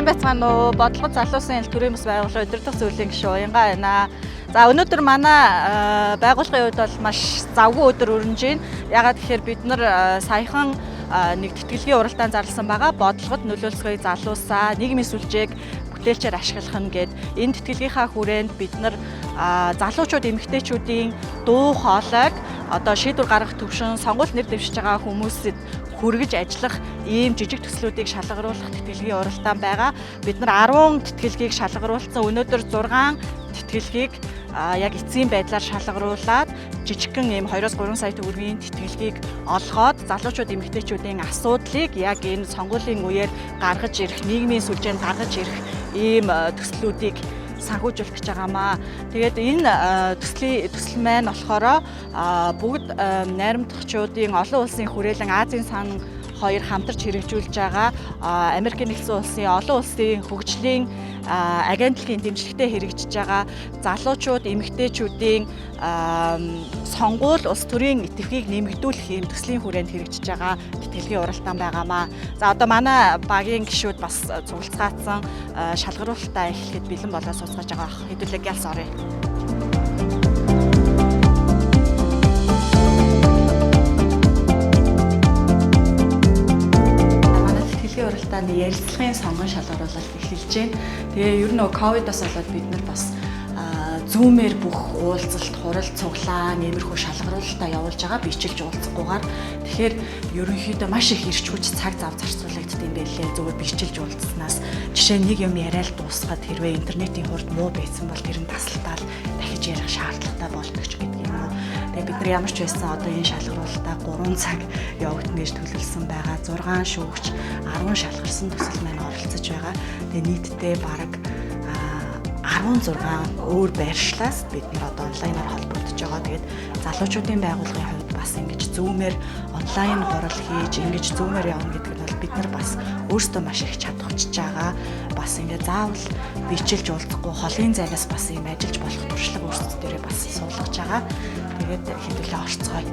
Сайн байцгаана уу? Бодлого залуусын хэл төрийн бас байгууллага удирдах зөвлөлийн гишүүн Уянга байна. За өнөөдөр манай байгууллагын хувьд бол маш завгүй өдөр өрнөж байна. Яагаад гэхээр бид нар саяхан нэг тэтгэлгийн уралдаан зарласан байгаа. Бодлогод нөлөөлсгөө залуусаа нийгмийн сүлжээг бүтээлчээр ашиглах нь гээд энэ тэтгэлгийнхаа хүрээнд бид нар залуучууд эмэгтэйчүүдийн дуу хоолойг одоо шийдвэр гаргах төвшин сонгуульд нэр дэвшиж байгаа хүмүүсэд хүргэж ажиллах ийм жижиг төслүүдийг шалгаруулах тэтгэлгийн уралдаан байгаа. Бид нар 10 тэтгэлгийг шалгаруулсан. Өнөөдөр 6 тэтгэлгийг яг эцсийн байдлаар шалгаруулад жижигхэн ийм 2-3 сая төгрөгийн тэтгэлгийг олгоод залуучууд эмэгтэйчүүдийн асуудлыг яг энэ сонгуулийн үеэр гаргаж ирэх, нийгмийн сүлжээнд гаргаж ирэх ийм төслүүдийг санхүүжүүлэх гэж байгаамаа. Тэгээд энэ төсөл маань болохоор бүгд найрамдагчдын олон улсын хүрээлэн Азийн сан хоёр хамтарч хэрэгжүүлж байгаа Америкийн нэгдсэн улсын олон улсын хөгжлийн агентлагийн дэмжлэгтэй хэрэгжиж байгаа залуучууд эмэгтэйчүүдийн сонгуул улс төрийн идэвхийг нэмэгдүүлэх ийм төслийн хүрээнд хэрэгжиж байгаа тэтгэлгийн уралдаан байгаамаа. За одоо манай багийн гишүүд бас цуглацгаацсан шалгаруулалтаа эхлэхэд бэлэн болоо сууцгааж байгаа. Хэдүүлээ гялс оръё. Манай тэтгэлгийн уралдааны ярилцлагын сонгон шалгаруулалт эхэлж байна. Тэгээ ер нь ковидоос болоод бид нар бас Zoom-ээр бүх уулзалт, хурал, цуглаан, иймэрхүү шалгаруулалтаа явуулж байгаа, бичилж уулзахгүйгээр. Тэгэхээр ерөнхийдөө маш их ирч хүч цаг зав зарцуулагдд юм байлээ. Зүгээр бичилж уулзсанаас жишээ нэг юм яриад дуусгаад хэрвээ интернетийн хурд муу байсан бол тэр нь тасалтаал дахиж ярих шаардлагатай болдог ч гэдэг юм уу. Тэгээ бид нар ямар ч байсан одоо энэ шалгаруулалтаа 3 цаг явагдана гэж төлөвлөсөн байгаа. 6 шүүгч 10 шалгарсан төсөл маань оролцож байгаа. Тэгээ нийтдээ бараг 16 өөр байршлаас бид нар одоо онлайнаар холбогдож байгаа. Тэгээд залуучуудын байгууллагын хувьд бас ингэж Zoom-ээр онлайн хурал хийж, ингэж Zoom-ээр явна гэдэг нь бол бид нар бас өөрсдөө маш их чадварчж байгаа. Бас ингэ заавал бичилж уулзахгүй холын зайнаас бас юм ажиллаж болох туршлага өөрсдөө бас суулгаж байгаа. Тэгээд хэдүүлээ орцгоё.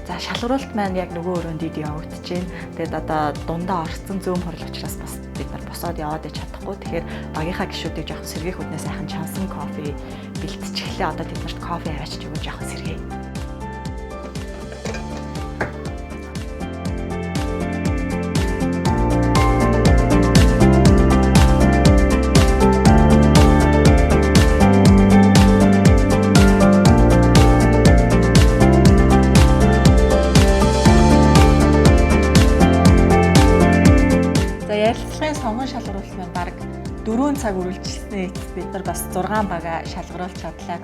За шалгаруулалт маань яг нөгөө өрөөнд ид явагдаж байна. Тэгээд одоо дундаа орцсон зөөм хурал учраас бас бид нар босоод яваад иж чадахгүй. Тэгэхээр багийнхаа гишүүдийг жоохон сэргээх үднээс сайхан чансан кофе бэлтчихлээ. Одоо тэд нарт кофе аваачиж өгөө жоохон сэргээе. За ярилцлагын сонгон шалгаруулалт маань бараг 4 цаг үргэлжилсний эцэст бид нар бас 6 бага шалгаруулж чадлаа.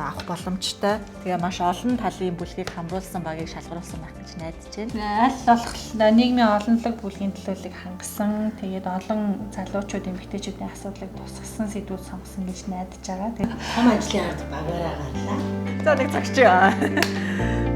Авах боломжтой. Тэгээ маш олон талын бүлгийг хамруулсан багийг шалгаруулсан байх гэж найдаж байна. Аль болох нийгмийн олонлог бүлгийн төлөөллийг хангасан, тэгээд олон залуучууд эмэгтэйчүүдийн асуудлыг тусгасан сэдвүүд сонгосон гэж найдаж байгаа. Тэгээд том ажлын ард багаараа гарлаа. За нэг цагч.